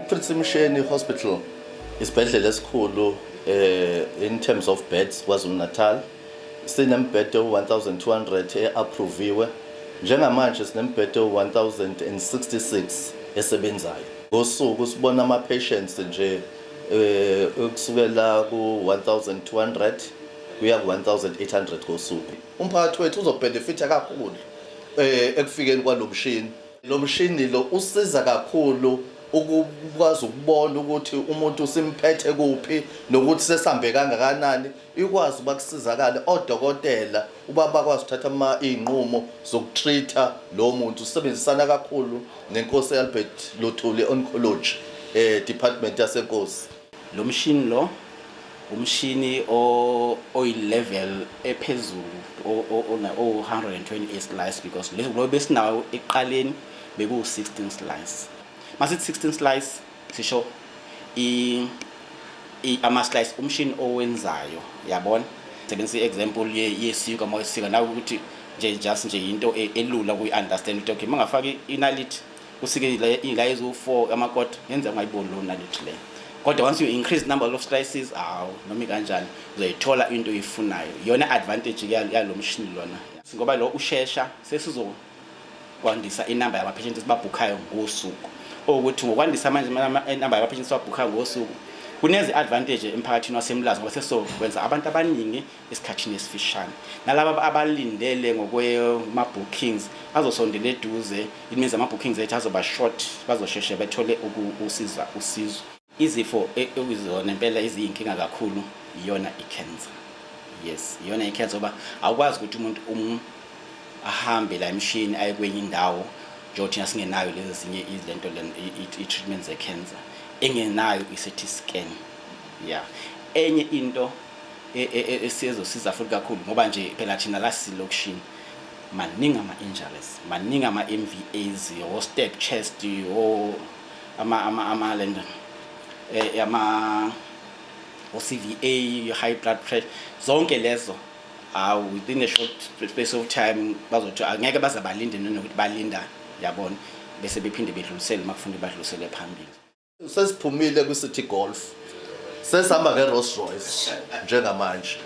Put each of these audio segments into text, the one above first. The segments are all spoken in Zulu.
UPrince Mshiyeni Hospital isibhedlela esikhulu in terms of beds KwaZulu Natal. Sinembhede u-1200 e-approviwe. Njengamanje sinembhede u-1066 esebenzayo. Ngosuku sibona ama-patients nje kusukela ku-1200 kuya ku-1800 ngosuku. Umphakathi wethu uzobenefitha kakhulu ekufikeni kwalo mshini. Lo mshini lo usiza kakhulu ukukwazi ukubona ukuthi umuntu simphethe kuphi nokuthi sesambe kangakanani, ikwazi uba kusizakale odokotela uba bakwazi ukuthatha ama iy'nqumo zokutreat-a lo muntu. Sisebenzisana kakhulu neNkosi Albert Luthuli Oncology department yaseNkosi. Lo mshini lo umshini oyi-level ephezulu, o-128 slice, because lo besinawo ekuqaleni bekuwu-16 slice. Masithi 16 slice, sisho ama-slice umshini owenzayo, yabona. Sebenzisa i-example yesiko, uma wesika nawe, ukuthi nje just nje into elula ukuyi-understand, ukuthi okay, uma ngafaka inaliti usike la eziwu-4 amakota, yenza ungayiboni leyo naliti leyo. Kodwa once you increase number of slices, awu, noma ikanjani uzoyithola into oyifunayo. Iyona advantage yalo mshini lona, ngoba lo ushesha. Sesizokwandisa inamba yama-patients esibabhukhayo ngosuku, okuthi ngokwandisa manje inamba yama-patients esibabhukhayo ngosuku kunezi advantage emphakathini waseMlazi, ngoba sesizokwenza abantu abaningi esikhathini esifishane, nalaba abalindele ngokwema-bookings azosondela eduze. It means ama-bookings ethu azoba short, bazosheshe bethole ukusiza usizo. Izifo ekuzona impela eziyinkinga kakhulu iyona i-cancer. Yes, iyona i-cancer, ngoba awukwazi ukuthi umuntu ahambe la emshini aye kwenye indawo, njengoba thina singenayo lezi ezinye izilento, i-treatment ze-cancer engenayo i-CT scan. Yeah, enye into esiyezosiza futhi kakhulu, ngoba nje phela thina la silokishini, maningi ama-injuries, maningi ama-MVAs, o-stab chest, o ama ama ama lento ama o-CVA, high blood pressure, zonke lezo. Awu, within a short space of time bazothi angeke baze balinde, nanokuthi balinda, yabona, bese bephinde bedlulisele uma kufanele badlulisele phambili. Sesiphumile kwi-City Golf, sesihamba nge-Rolls Royce njengamanje.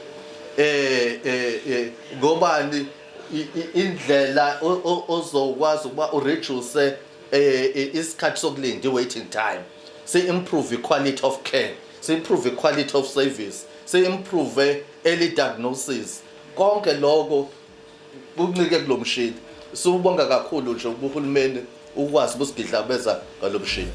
Ngobani indlela ozokwazi ukuba ureduce isikhathi sokulinda, i-waiting time, si-improve i-quality of care, si-improve i-quality of service, si-improve early diagnosis, konke lokho kuncike kulo mshini. Siwubonga kakhulu nje uhulumeni ukwazi ukusigidlabeza ngalo mshini.